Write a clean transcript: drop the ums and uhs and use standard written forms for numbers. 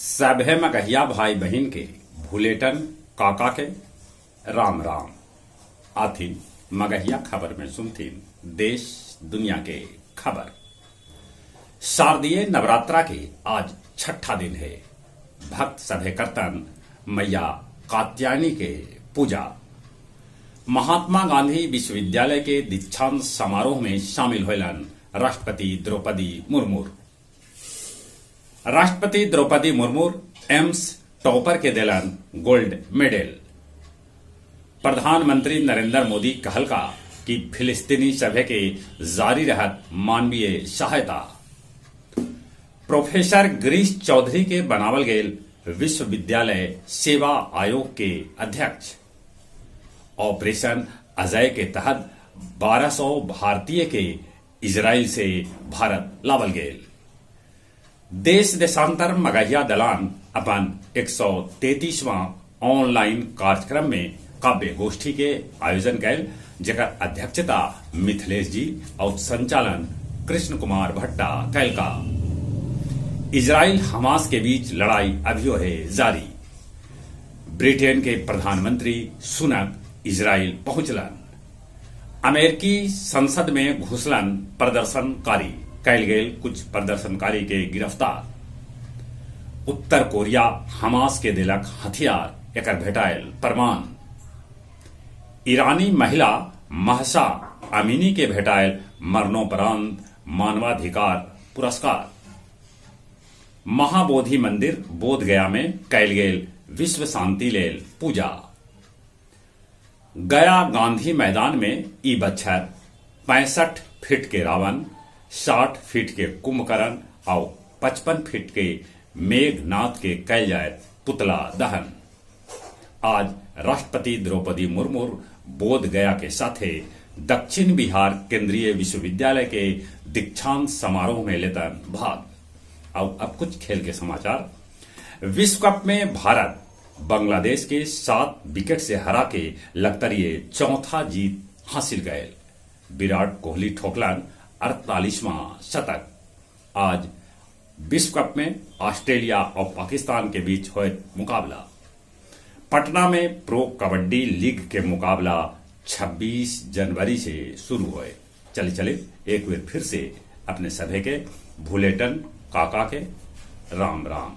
सभे मगहिया भाई बहिन के भुलेटन काका के राम राम। आथिन मगहिया खबर में सुनथिन देश दुनिया के खबर। शारदीय नवरात्रा के आज छठा दिन है। भक्त सभे करतन मैया कात्यायनी के पूजा। महात्मा गांधी विश्वविद्यालय के दीक्षांत समारोह में शामिल होलन राष्ट्रपति द्रौपदी मुर्मू। राष्ट्रपति द्रौपदी मुर्मू एम्स टॉपर के देलन गोल्ड मेडल। प्रधानमंत्री नरेंद्र मोदी कहलका कि फिलिस्तीनी सभे के जारी रहत मानवीय सहायता। प्रोफेसर गिरीश चौधरी के बनावल गेल विश्वविद्यालय सेवा आयोग के अध्यक्ष। ऑपरेशन अजय के तहत 1200 भारतीय के इजराइल से भारत लावल गेल। देश देशांतर मगहिया दलान अपन 133वां ऑनलाइन कार्यक्रम में काव्य गोष्ठी के आयोजन कैल, जेकर अध्यक्षता मिथिलेश जी और संचालन कृष्ण कुमार भट्टा कैलका। इजराइल हमास के बीच लड़ाई अभियो है जारी। ब्रिटेन के प्रधानमंत्री सुनक इजराइल पहुंचलन। अमेरिकी संसद में घुसलन प्रदर्शनकारी, कैल गेल कुछ प्रदर्शनकारी के गिरफ्तार। उत्तर कोरिया हमास के देलक हथियार, एकर भेटायल प्रमाण। ईरानी महिला महसा अमीनी के भेटायल मरणोपरांत मानवाधिकार पुरस्कार। महाबोधि मंदिर बोध गया में कैल गेल विश्व शांति लेल पूजा। गया गांधी मैदान में ई बच्छर 65 फीट के रावण, 60 फीट के कुंभकर्ण और 55 फीट के मेघनाथ के कैल जाए पुतला दहन। आज राष्ट्रपति द्रौपदी मुर्मू बोध गया के साथे दक्षिण बिहार केंद्रीय विश्वविद्यालय के दीक्षांत समारोह में लेतन भाग। और अब कुछ खेल के समाचार। विश्व कप में भारत बांग्लादेश के 7 विकेट से हरा के लगतरिये चौथा जीत हासिल गए। विराट कोहली ठोकलन 48वां शतक। आज विश्व कप में ऑस्ट्रेलिया और पाकिस्तान के बीच हुए मुकाबला। पटना में प्रो कबड्डी लीग के मुकाबला 26 जनवरी से शुरू हुए। चले चले एक बार फिर से अपने सभे के भुलेटन काका के राम राम।